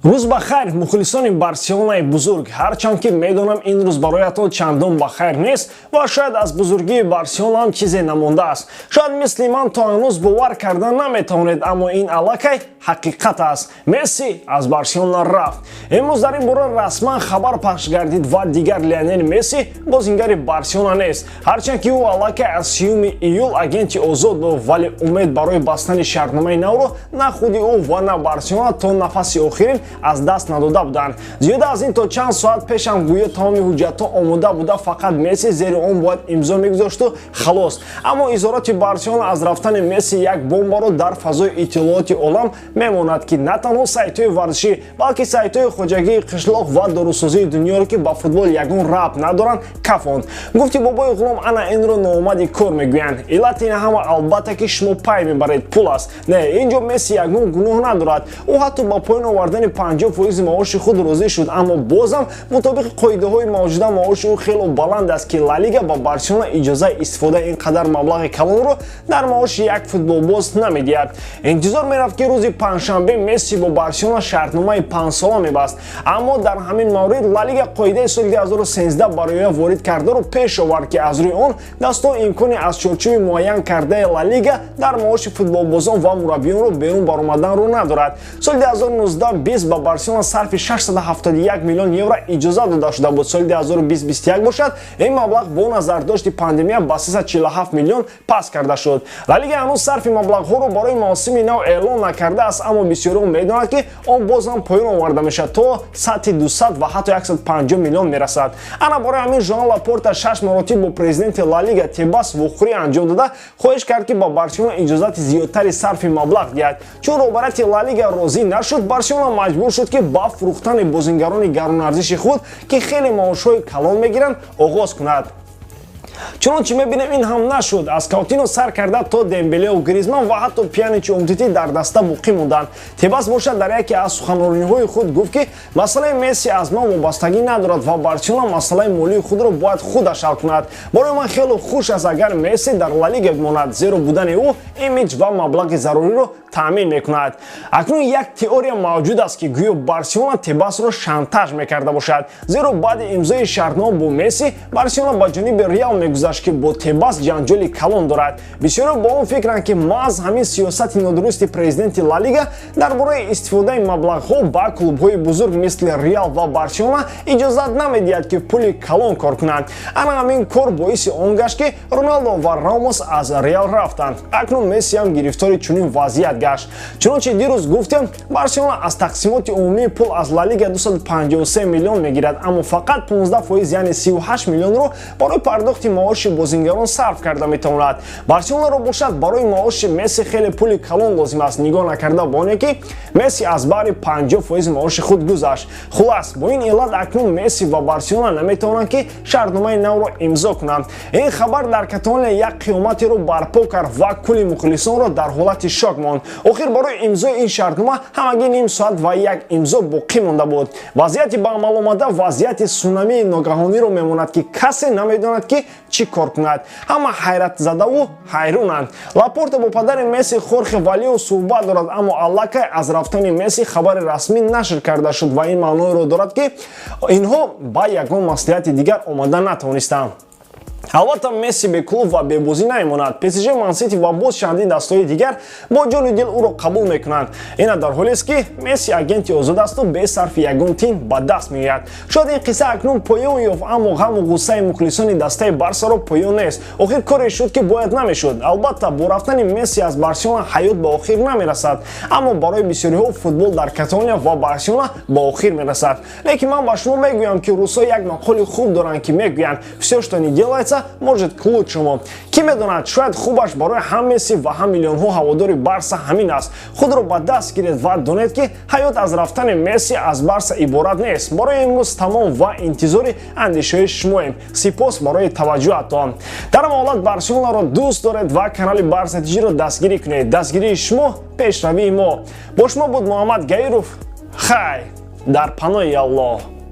Рӯз ба хайр, мухлисони Барселонаи бузург! Ҳарчанд ки медонам, ин рӯз бароятон чандон ба хайр нест ва шояд аз бузургии Барселона ҳам чизе намондааст. Шояд мисли ман то ҳанӯз бовар карда наметавонед, аммо ин аллакай ҳақиқат аст: Месси аз Барселона рафт. Имрӯз дар ин бора расман хабар пахш гардид ва дигар Лионел Месси бозингари Барселона нест. Ҳарчанд ки ӯ аллакай аз 30-уми июл агенти озод буд, вале умед барои бастани шартномаи навро на худи ӯ ва на Барселона то нафаси охирин аз даст надода буданд. Зиёда аз ин, то чанд соат пешам гӯё тамоми ҳуҷҷатҳо омода буда, фақат Месси зери он бояд имзо мегузошту халос. Аммо изҳороти Барселона аз рафтани Месси як бомбаро дар фазои иттилооти олам мемонад, ки на танҳо сайтҳои варзишӣ, балки сайтҳои хоҷагии қишлоқ ва дорусозии дунёро, ки ба футбол ягон рабт надоранд, кафонд. Гуфти бобои ғулом, ана инро ноомади кор мегӯянд. Иллати ин ҳама, албатта, ки шумо пай мебаред, пул аст. Не, ин ҷо Месси ягон гуноҳ надорад. Ӯ ҳатто ба поён овардани 50 фоизи маоши худ розӣ шуд, аммо бозам мутобиқи қоидаҳои мавҷуда маоши ӯ хело баланд аст, ки Ла Лига ба Барселона иҷозаи истифодаи ин қадар маблағи калонро дар маоши як футболбоз намедиҳад. Интизор мерафт, ки рӯзи панҷшанбе Месси бо Барселона шартномаи 5-сола мебаст, аммо дар ҳамин маврид Ла Лига қоидаи соли 2013 барои ворид кардаро пеш овард, ки аз рӯи он дастгоҳ имкони аз чорчӯби муайян кардаи Ла Лига дар маоши футболбозон ва мураббиёнро берун баромаданро надорад. Соли 2019-20 ба Барселона сарфи 671 миллион евро иҷозат дода шуда буд. Соли 2020-21 бошад, ин маблағ бо назардошти пандемия ба 347 миллион паст карда шуд. Ла Лига ҳанӯз сарфи маблағҳоро барои мавсими нав эълон накардааст, аммо бисёриҳо медонанд, ки он боз ҳам поён оварда мешавад, то сатҳи 200 ва ҳатто 150 миллион мерасад. Ана барои ҳамин Жоан Лапорта шаш маротиб бо президенти Ла Лига Тебас вохӯрӣ анҷом дода, хоҳиш кард, ки ба Барселона иҷозати зиёдтари сарфи маблағ диҳад. Чун роҳбарияти Ла Лига розӣ нашуд, Барселона маҷбур шуд, ки ба фурӯхтани бозингарони гаронарзиши худ, ки хеле маошҳои калон мегиранд, оғоз кунад. Чунончи мебинем, ин ҳам нашуд. Аз Каутино сар карда то Дембелеу Гризман ва ҳатто Пьяничу Умтити дар даста боқӣ монданд. Тебас бошад, дар яке аз суханрониҳои худ гуфт, ки масъалаи Месси аз ман вобастагӣ надорад ва Барселона масъалаи молии худро бояд худаш ҳал кунад. Барои ман хеле хуш аст, агар Месси дар Ла Лига бимонад, зеро будани ӯ имиҷ ва маблағи заруриро таъмин мекунад. Акнун як теория мавҷуд аст, ки гӯё Барселона Тебасро шантаж мекарда бошад, зеро баъди имзои шартнома бо Месси Барселона ба ҷониби Реал мегузашт, ки бо Тебас ҷанҷоли калон дорад. Бисёриҳо бо он фикранд, ки маҳз ҳамин сиёсати нодурусти президенти Ла Лига дар бораи истифодаи маблағҳо ба клубҳои бузург мисли Реал ва Барселона иҷозат намедиҳад, ки пули калон кор кунанд. Ана ҳамин кор боиси он гашт, ки Роналдо ва Рамос аз Реал рафтанд. Акнун Месси ҳам гирифтори чунин вазъият гашт. Чунончи дирӯз гуфтем, Барселона аз тақсимоти умумии пул аз Ла Лига 253 миллион мегирад, аммо фақат 15 фоиз, яъне 38 миллионро барои пардохти маоши бозингарон сарф карда метавонад. Барселонаро бошад, барои маоши Месси хеле пули калон лозим аст, нигоҳ накарда ба оне ки Месси аз баҳри 50 фоизи маоши худ гузашт. Хулас, бо ин иллат акнун Месси ва Барселона наметавонанд, ки шартномаи навро имзо кунанд. Ин хабар дар Каталония як қиёматеро барпо кард ва кулли мухлисонро дар ҳолати шок монд. Охир барои имзои ин шартнома ҳамагӣ ним соат ва як имзо боқӣ монда буд. Вазъияти ба амал омада вазъияти сунамии ногаҳониро мемонад, ки касе намедонад, ки чӣ кор кунад. Ҳама ҳайратзадаву ҳайронанд. Лапорта бо падари Месси, Хорхе Валио, суҳбат дорад, аммо аллакай аз рафтани Месси хабари расмӣ нашр карда шуд ва ин маъноеро дорад, ки инҳо ба ягон маслиҳати дигар омада натавонистанд. Албатта, Месси беклуб ва бебозӣ намемонад. ПСЖ, Мансити ва боз чандин дастҳои дигар бо ҷону дил ӯро қабул мекунанд. Ина дар ҳолест, ки Месси агенти озод асту бе сарфи ягон тин ба даст меояд. Шояд ин қисса акнун поён ёфт, аммо ғаму ғуссаи мухлисони дастаи Барсаро поён нест. Охир коре шуд, ки бояд намешуд. Албатта, бо рафтани Месси аз Барселона ҳаёт ба охир намерасад, аммо барои бисёриҳо футбол дар Каталония ва Барселона ба охир мерасад. Лекин ман ба шумо мегӯям, ки русҳо як мақоли хуб доранд, ки мегӯянд: «Всё, что не делается, может, к лучшему». Кӣ медонад, шояд хубаш барои ҳам Месси ва ҳам миллионҳо ҳаводори Барса ҳамин аст. Худро ба даст гиред ва донед, ки ҳаёт аз рафтани Месси аз Барса иборат нест. Барои имрӯз тамом ва интизори андешаҳои шумоем. Сипос барои таваҷҷӯҳатон. Дар ҳама ҳолат Барселонаро дӯст доред ва канали Барса ТЖро дастгирӣ кунед. Дастгирии шумо — пешравии мо. Бо шумо буд Муҳаммад Гаиров. Хай, дар паноҳи Аллоҳ.